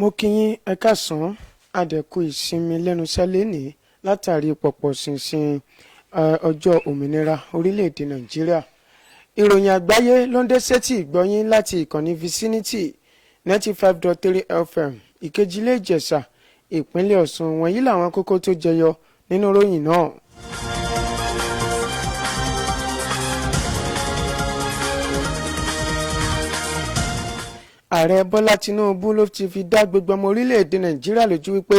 Mo kí yín, ẹ káàsán, a dẹ̀ kú ìsinmi lẹ́nu iṣẹ́ lénìí látàrí pọ̀pọ̀ ṣìnṣìn ọjọ́ òmìnira orílẹ̀-èdè Nàìjíríà. Ìròyìn àgbáyé ló ń dé sétí ìgbọ́yín láti ìkànnì Vicinity 95.3 FM, Ìkejìlé Ìjẹ̀ṣà, ìpínlẹ̀ Ọ̀ṣun. Wọ̀nyí làwọn kókó tó jẹyọ nínú ìròyìn náà. Ààrẹ Bọ́lá Tinubu ló ti fi dá gbogbo ọmọ orílẹ̀-èdè Nàìjíríà lójú wípé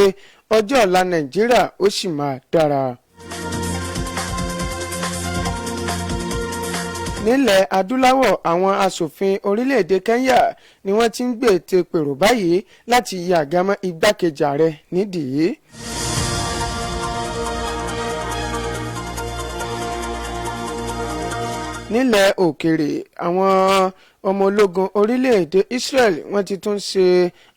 ọjọ́ ọ̀la Nàìjíríà ó sì máa dára. Nílẹ̀ adúláwọ̀, àwọn aṣòfin orílẹ̀-èdè Kenya ni wọ́n ti ń gbète pèrò báyìí láti yí àga mọ́ igbákejì ààrẹ nídìí. Nílẹ̀ òkèèrè, àwọn ọmọ ológun orílẹ̀-èdè Israel wọ́n ti tún ṣe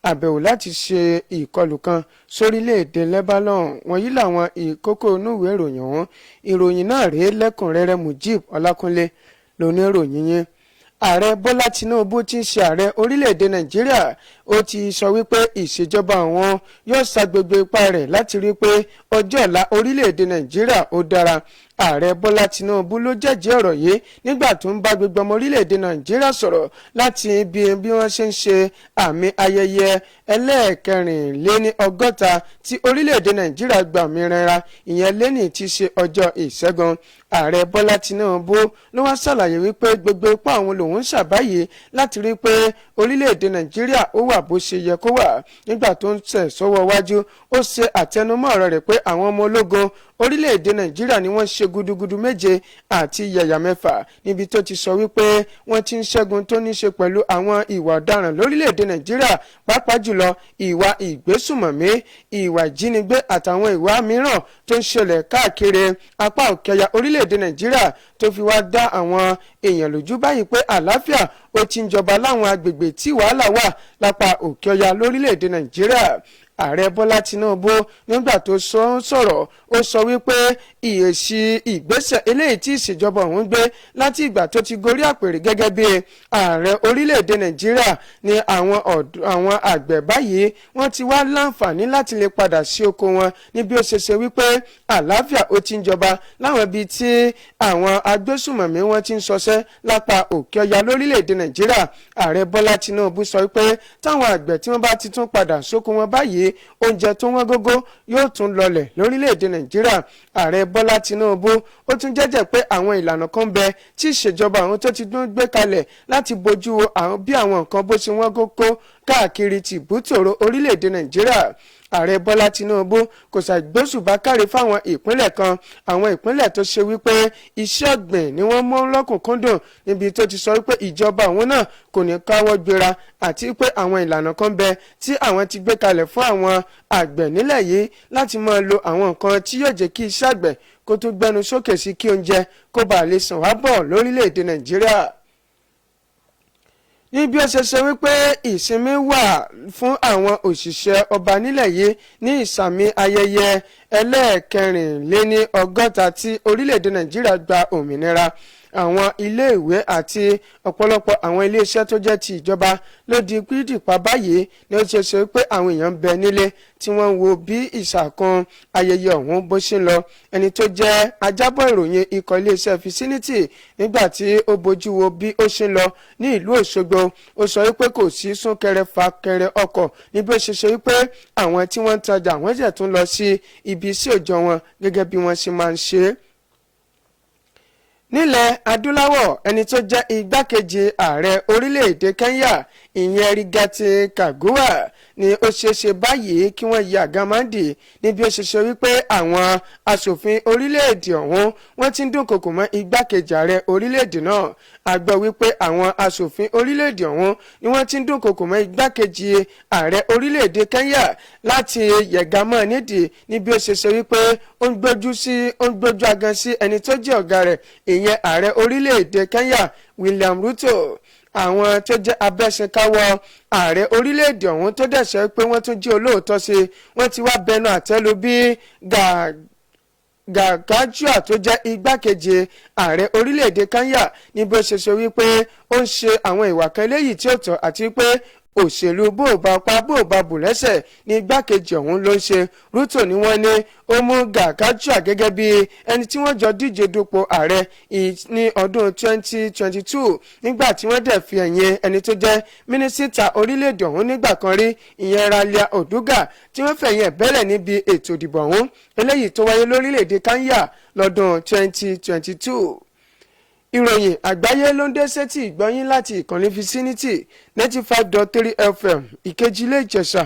àbẹ̀wò láti ṣe ìkọlù kan sórílẹ̀-èdè Lebanon. Wọ̀nyí làwọn ìkókó inú ìwé ìròyìn ọ̀hún. Ìròyìn náà rèé lẹ́kùnrẹ́rẹ́. Mujib Ọlákúnlé lóníròyìn yín. Ààrẹ Bọ́lá Tinubu tí ń ṣe ààrẹ orílẹ̀-èdè Nàìjíríà ó ti sọ wípé ìṣèjọba àwọn yóò sa gbogbo ipá rẹ̀ láti rí pé ọjọ́ ọ̀la orílẹ̀-èdè Nàìjíríà ó dára. Ààrẹ Bọ́lá Tinubu ló jẹ́jẹ́ ọ̀rọ̀ yìí nígbà tó ń bá gbogbo ọmọ orílẹ̀-èdè Nàìjíríà sọ̀rọ̀ láti ibi bí wọ́n ṣe ń ṣe àmì ayẹyẹ ẹlẹ́ẹ̀kẹrìnléní ọgọ́ta tí orílẹ̀-èdè Nàìjíríà gba òmìnira, ìyẹn lẹ́nìí tí ṣe ọjọ́ Ìṣẹ́gun. Ààrẹ Bọ́lá Tinubu ló wá ṣàlàyé wípé gbogbo ipá àwọn lòun ń ṣàbáyé láti rí pé orílẹ̀-èdè Nàìjíríà ó wà bó ṣe yẹ kó wà. Nígbà tó ń tẹ̀ sọ́wọ́ wájú, ó ṣe àtẹnumọ́ ọ̀rọ̀ rẹ̀ pé àwọn ọmọ ológun orílẹ̀-èdè Nàìjíríà ni wọ́n ṣe gudugudu méje àti yàyà mẹ́fà, níbi tó ti sọ wípé wọ́n ti ń ṣẹ́gun tó ní ṣe pẹ̀lú àwọn ìwà ọ̀daràn lórílẹ̀-èdè Nàìjíríà, pàápàá jùlọ ìwà ìgbésùmọ̀mí, ìwà ìjínigbé àtàwọn ìwà mìíràn tó ń ṣẹlẹ̀ káàkiri apá òkèèyà orílẹ̀-èdè Nàìjíríà, tó fi wá dá àwọn èèyàn lójú báyìí pé àlàáfíà ó ti ń jọba láwọn agbègbè tí wàhálà wà lápá òkè ọya lórílẹ̀-èdè Nàìjíríà. Ààrẹ Bọ́lá Tinubu nígbà tó sọ̀rọ̀, ó sọ wípé ìyèsí ìgbésẹ̀ eléyìí tí ìṣèjọba òun gbé láti ìgbà tó ti gorí àpèrè gẹ́gẹ́ bí ààrẹ orílẹ̀-èdè Nàìjíríà ni àwọn àgbẹ̀ báyìí wọ́n ti wá láǹfààní láti lè padà sí oko wọn ní bí ó ṣe ṣe wípé àlàáfíà ó ti ń jọba láwọn ibi tí àwọn agbésùmọ̀mí wọn ti ń ṣọṣẹ́ lápá òkè ọya lórílẹ̀-èdè Nàìjíríà. Ààrẹ Bọ́lá Tinubu sọ wípé táwọn àgbẹ̀ tí wọ́n bá ti tún padà sóko wọn báyìí, oúnjẹ tó wọ́n gógó yóò tún lọlẹ̀ lórílẹ̀-èdè Nàìjíríà. Ààrẹ Bọ́lá Tinubu ó tún jẹ́jẹ́ pé àwọn ìlànà kan bẹ tí ìṣèjọba àwọn tó ti tún gbé kalẹ̀ láti bójú wo bí àwọn nǹkan bó ṣe wọ́n gógó káàkiri tìbútòrò orílẹ̀-èdè Nàìjíríà. Ààrẹ Bọ́lá Tinubu kò ṣàìgbóṣùbà káre fáwọn ìpínlẹ̀ kan, àwọn ìpínlẹ̀ tó ṣe wípé iṣẹ́ ọ̀gbìn ni wọ́n mú lọ́kùnkúndùn, níbi tó ti sọ wípé ìjọba àwọn náà kò ní káwọ́ gbéra àti pé àwọn ìlànà kan bẹ tí àwọn ti gbé kalẹ̀ fún àwọn àgbẹ̀ nílẹ̀ yìí láti máa lo àwọn nǹkan tí yóò jẹ́ kí iṣẹ́ àgbẹ̀ kó tún gbẹnu sókè sí, kí oúnjẹ kó bàa lè sàn wá bọ̀ lórílẹ̀‐èdè Nàìjíríà. Ní bí ó ṣe ṣe wípé ìsinmi wà fún àwọn òṣìṣẹ́ ọba nílẹ̀ yìí ní ìsàmì ayẹyẹ ẹlẹ́ẹ̀kẹrìnléní ọgọ́ta tí orílẹ̀-èdè Nàìjíríà gba òmìnira, àwọn iléèwé àti ọ̀pọ̀lọpọ̀ àwọn iléeṣẹ́ tó jẹ́ ti ìjọba ló di pídìpá báyìí ní ó ṣe ṣe pé àwọn èèyàn ń bẹ nílé tí wọ́n ń wo bí ìṣàkun ayẹyẹ ọ̀hún bó ṣe ń lọ. Ẹni tó jẹ́ ajábọ̀ ìròyìn ikọ̀ iléeṣẹ́ Vicinity nígbà tí ó bójú wo bí ó ṣe ń lọ ní ìlú Òṣogbo, ó sọ wípé kò sí súnkẹrẹ fàkẹrẹ ọkọ̀ ní bí ó ṣe ṣe wípé àwọn tí wọ́n ń tajà wọ́n jẹ̀ tún lọ sí ibi sí òjò wọn gẹ́gẹ́ bí wọ́n ṣe máa ń ṣe é. Nílẹ̀ adúláwọ̀, ẹni tó jẹ́ igbákejì ààrẹ orílẹ̀-èdè Kenya, ìyẹn Rigathi Gachagua, ni ó ṣeéṣe báyìí kí wọ́n yí àga máńdì níbi ó ṣe ṣe wípé àwọn aṣòfin orílẹ̀-èdè ọ̀hún wọ́n ti ń dúnkokò mọ́ igbákejì ààrẹ orílẹ̀-èdè náà. A gbọ́ wípé àwọn aṣòfin orílẹ̀-èdè ọ̀hún ni wọ́n ti ń dúnkokò mọ́ igbákejì ààrẹ orílẹ̀-èdè Kenya láti yẹ̀gá mọ́ nídìí níbi ó ṣe ṣe wípé ó ń gbójú sí ó ń gbójú agan sí ẹni tó jẹ́ ọ̀gá rẹ̀, ìyẹn ààrẹ orílẹ̀-èdè Kenya William Ruto. Àwọn tó jẹ́ abẹ́sẹ̀káwọ́ ààrẹ orílẹ̀-èdè ọ̀hún tó dẹ̀ pé wọ́n tún jẹ́ olóòótọ́ sí wọ́n ti wá bẹnu àtẹ́lu bí Gachagua tó jẹ́ igbákejì ààrẹ orílẹ̀-èdè Kenya ní bó ṣe sọ wípé ó ń ṣe àwọn ìwà kan eléyìí tí ó tọ́ àti pé Òṣèlú bó bá pa bó bá bù lẹ́sẹ̀ ní igbákejì ọ̀hún ló ń ṣe. Ruto ni wọ́n ní ó mú Gachagua gẹ́gẹ́ bí ẹni tí wọ́n jọ díje dupò ààrẹ ní ọdún 2022, nígbà tí wọ́n dẹ̀ fi ẹ̀yìn ẹni tó jẹ́ mínísítà orílẹ̀-èdè ọ̀hún nígbà kan rí, ìyẹn Raila Odinga, tí wọ́n fẹ̀yìn ẹ̀ bẹ́lẹ̀ níbi ètò ìdìbò ọ̀hún eléyìí tó wáyé lórílẹ̀-èdè Kenya lọ́dún 2022. Ìròyìn àgbáyé ló ń dé sétí ìgbọ́yín láti ìkànnì Vicinity 95.3 FM, Ìkejì-Ilé Ìjẹ̀ṣà,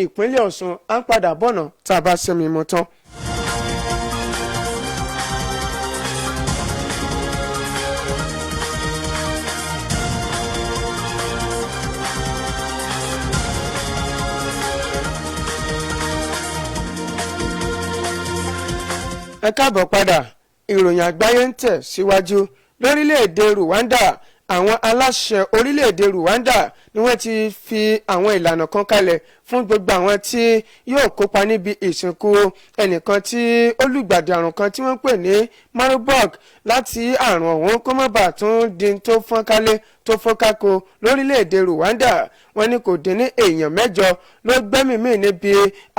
ìpínlẹ̀ Ọ̀ṣun. À ń padà bọ̀nà tá a bá sẹ́mi mọ́ tán. Ẹ káàbọ̀ padà. Ìròyìn àgbáyé ń tẹ̀ síwájú. Lórílẹ̀‐èdè Rwanda, àwọn aláṣẹ orílẹ̀‐èdè Rwanda ni wọ́n ti fi àwọn ìlànà kan kalẹ̀ fún gbogbo àwọn tí yóò kópa níbi ìsìnkú ẹnìkan tí ó lùgbàdì àrùn kan tí wọ́n ń pè ní Marburg, láti àrùn ọ̀hún kó má bàa tún di tó fọ́n kálé tó fọ́n kákó lórílẹ̀‐èdè Rwanda. Wọ́n ní kò dín ní èèyàn 8 ló gbẹ́mìí mì níbi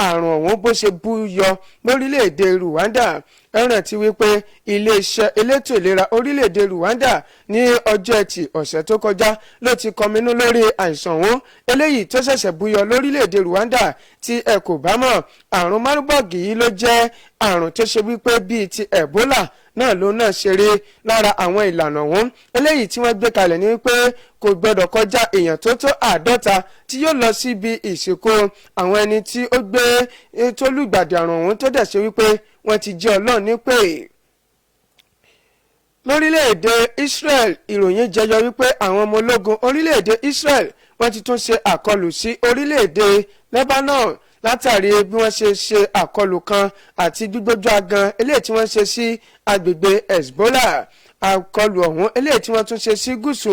àrùn ọ̀hún bó ṣe bú yọ lórílẹ̀‐èdè Rwanda. Ẹ rántí wípé iléeṣẹ́ elétò ìlera orílẹ̀‐èdè Rwanda ní ọjọ́ Ẹtì ọ̀sẹ̀ tó kọjá ló ti kọminú lórí àìsàn ọ̀hún eléyìí tó ṣẹ̀ṣẹ̀ búyọ lórílẹ̀‐èdè Rwanda. Tí ẹ kò bá mọ̀, àrùn Marburg yìí ló jẹ́ àrùn tó ṣe wípé bíi ti Ebola náà ló náà ṣeré. Lára àwọn ìlànà ọ̀hún eléyìí tí wọ́n gbé kalẹ̀ ní wípé kò gbọdọ̀ kọjá èèyàn tó tó 50 tí yóò lọ síbi ìsìnkú àwọn ẹni tí ó gbé tó lùgbàdì àrùn ọ̀hún tó dẹ̀ ṣe wípé wọ́n ti jẹ́ Ọlọ́run nípè. Lórílẹ̀‐èdè Israel, ìròyìn jẹyọ wípé àwọn ọmọ ológun orílẹ̀‐èdè Israel wọ́n ti tún ṣe àkọlù sí orílẹ̀‐èdè Lebanon, látàrí bí wọ́n ṣe ṣe àkọlù kan àti gbígbójú agan eléyìí tí wọ́n ṣe sí agbègbè Hezbollah. Àkọlù ọ̀hún eléyìí tí wọ́n tún ṣe sí gúúsù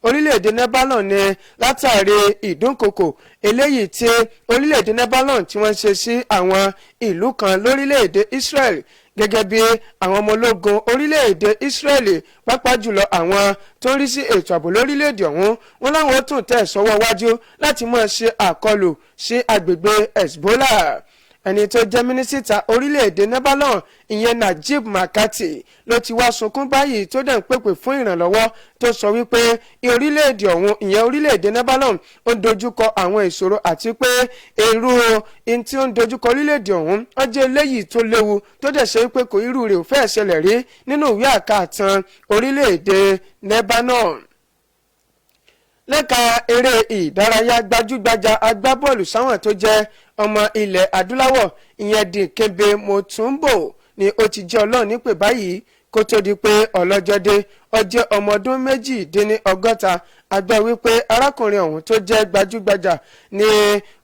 orílẹ̀-èdè Lebanon ní látàrí ìdúnkokò eléyìí tí orílẹ̀-èdè Lebanon tí wọ́n ṣe sí àwọn ìlú kan lórílẹ̀-èdè Israel, gẹ́gẹ́ bí àwọn ọmọ ológun orílẹ̀-èdè Israeli, pàápàá jùlọ àwọn tó ń rí sí ètò ààbò lórílẹ̀-èdè ọ̀hún, wọn láwọn tún tẹ̀ sọ́wọ́ wájú láti máa ṣe àkọlù sí agbègbè Hezbollah. Ẹni tó jẹ́ mínísítà orílẹ̀-èdè Lebanon, ìyẹn Najib Mikati, ló ti wá sunkún báyìí tó dẹ̀ ń pèpè fún ìrànlọ́wọ́, tó sọ wípé orílẹ̀-èdè ọ̀hún, ìyẹn orílẹ̀-èdè Lebanon, ó ń dojúkọ àwọn ìṣòro, àti pé èrú ohun tí ó ń dojúkọ orílẹ̀-èdè ọ̀hún ó jẹ́ eléyìí tó léwu, tó dẹ̀ ṣe wípé kò irú rẹ̀ ò fẹ́ ṣẹlẹ̀ rí nínú ìwé àkàtàn orílẹ̀-èdè Lebanon. Lẹ́ka eré ìdárayá, gbajúgbajà agbábọ́ọ̀lù sáwọn tó jẹ́ ọmọ ilẹ̀ adúláwọ̀, ìyẹn Dikembe Mutombo, ni ó ti jẹ́ Ọlọ́run nípè báyìí kó tó di pé ọlọ́jọ́ dé. Ó jẹ́ ọmọ ọdún 68. A gbọ́ wípé arákùnrin ọ̀hún tó jẹ́ gbajúgbajà ni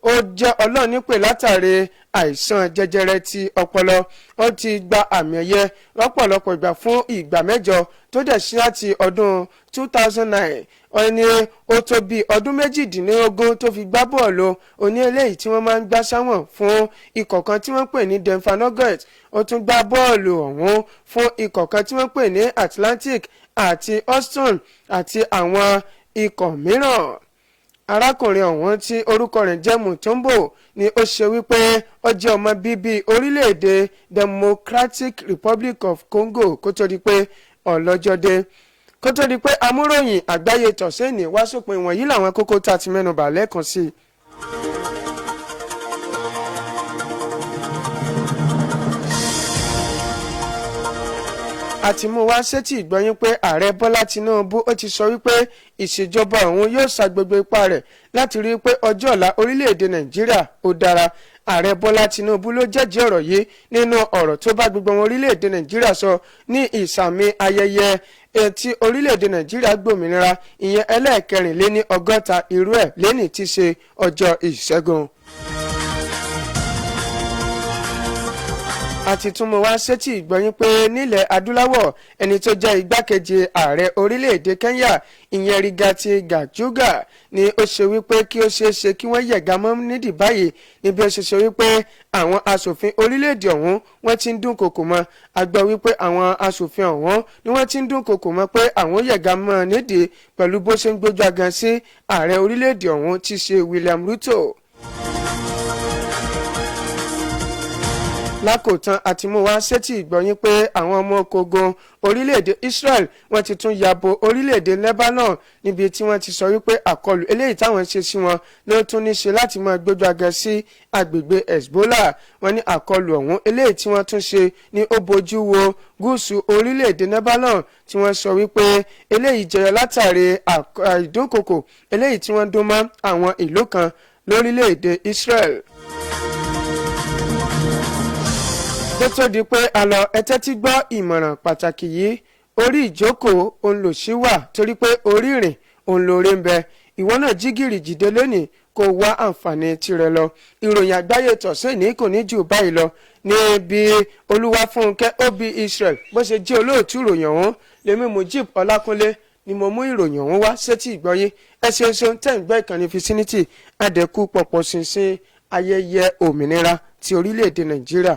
ó jẹ́ Ọlọ́run nípè látàrí àìsàn jẹjẹrẹ ti ọpọlọ. Ó ti gba àmì ẹ̀yẹ lọ́pọ̀lọpọ̀ ìgbà fún ìgbà 8, tó dẹ̀ sí láti ọdún 2009. Ó ní ó tó bí ọdún 18 tó fi gbá bọ́ọ̀lù oní eléyìí tí wọ́n máa ń gbá sáwọn fún ikọ̀ kan tí wọ́n pè ní Denver Nuggets. Ó tún gbá bọ́ọ̀lù ọ̀hún fún ikọ̀ kan tí wọ́n pè ní Atlantic àti Houston àti àwọn ikọ̀ mìíràn. Arákùnrin ọ̀hún tí orúkọ rẹ̀ jẹ́ Mutombo ni ó ṣe wípé ó jẹ́ ọmọ bíbí orílẹ̀-èdè Democratic Republic of Congo kó tó di pé ọlọ́jọ́ dé. Kó tó di pé amúròyìn àgbáyé tọ̀sẹ́ẹ̀nì wá sópin, wọ̀nyí làwọn kókó tá a ti mẹ́nubà lẹ́ẹ̀kan sí i. Àti mú wá sétí ìgbọ́yín pé ààrẹ Bọ́lá Tinubu ó ti sọ wípé ìṣèjọba òun yóò sa gbogbo ipá rẹ̀ láti rí i pé ọjọ́ ọ̀la orílẹ̀-èdè Nàìjíríà ó dára. Ààrẹ Bọ́lá Tinubu ló jẹ́jẹ́ ọ̀rọ̀ yìí nínú ọ̀rọ̀ tó bá gbogbo wọn orílẹ̀-èdè Nàìjíríà sọ ní ìsàmì ayẹyẹ tí orílẹ̀-èdè Nàìjíríà gbòmìnira, ìyẹn 164 irú ẹ̀ lẹ́nìí tí ṣe ọjọ́ Ìṣẹ́gun. Àti tún mú wá sétí ìgbọ́yín pé nílẹ̀ adúláwọ̀, ẹni tó jẹ́ igbákejì ààrẹ orílẹ̀-èdè Kenya, ìyẹn Rigathi Gachagua, ni ó ṣe wípé kí ó ṣeé ṣe kí wọ́n yẹ̀gá mọ́ nídìí báyìí níbi ó ṣe ṣe wípé àwọn aṣòfin orílẹ̀-èdè ọ̀hún wọ́n ti ń dúnkokò mọ́. A gbọ́ wípé àwọn aṣòfin ọ̀hún ni wọ́n ti ń dúnkokò mọ́ pé àwọn yẹ̀gá mọ́ nídìí pẹ̀lú bó ṣe ń gbójú agan sí ààrẹ orílẹ̀-èdè ọ̀hún tí ṣe William Ruto. Lákòótán, àti mú wá sétí ìgbọ́yín pé àwọn ọmọ ogun orílẹ̀-èdè Israel wọ́n ti tún ya bo orílẹ̀-èdè Lebanon, níbi tí wọ́n ti sọ wípé àkọlù eléyìí táwọn ṣe sí wọn ló tún ní ṣe láti máa gbójú agan sí agbègbè Hezbollah. Wọ́n ní àkọlù ọ̀hún eléyìí tí wọ́n tún ṣe ní ó bojú wo gúúsù orílẹ̀-èdè Lebanon, tí wọ́n sọ wípé eléyìí jẹyọ látàrí ìdúnkokò eléyìí tí wọ́n dún mọ́ àwọn ìlú kan lórílẹ̀-èdè Israel. Tó tó di pé a lọ, ẹ tẹ́tí gbọ́ ìmọ̀ràn pàtàkì yìí. Orí ìjókòó òun lò sí wà, torí pé orí ìrìn òun lóore ń bẹ. Ìwọ náà jí gìrì jìde lónìí kó wá àǹfààní tirẹ̀ lọ. Ìròyìn àgbáyé tọ̀sán ní kò ní jù báyìí lọ. Níbi Olúwafúnkẹ́ Obi Israel bó ṣe jẹ́ olóòtú ìròyìn ọ̀hún, lèmi Mujib Ọlákúnlé ni mo mú ìròyìn ọ̀hún wá sétí ìgbọ́yé. Ẹ ṣeun ṣeun tẹ́ ń gbọ́ ìkànnì Vicinity. Adẹ̀kú pọ̀pọ̀ ṣinṣin ayẹyẹ òmìnira ti orílẹ̀-èdè Nàìjíríà.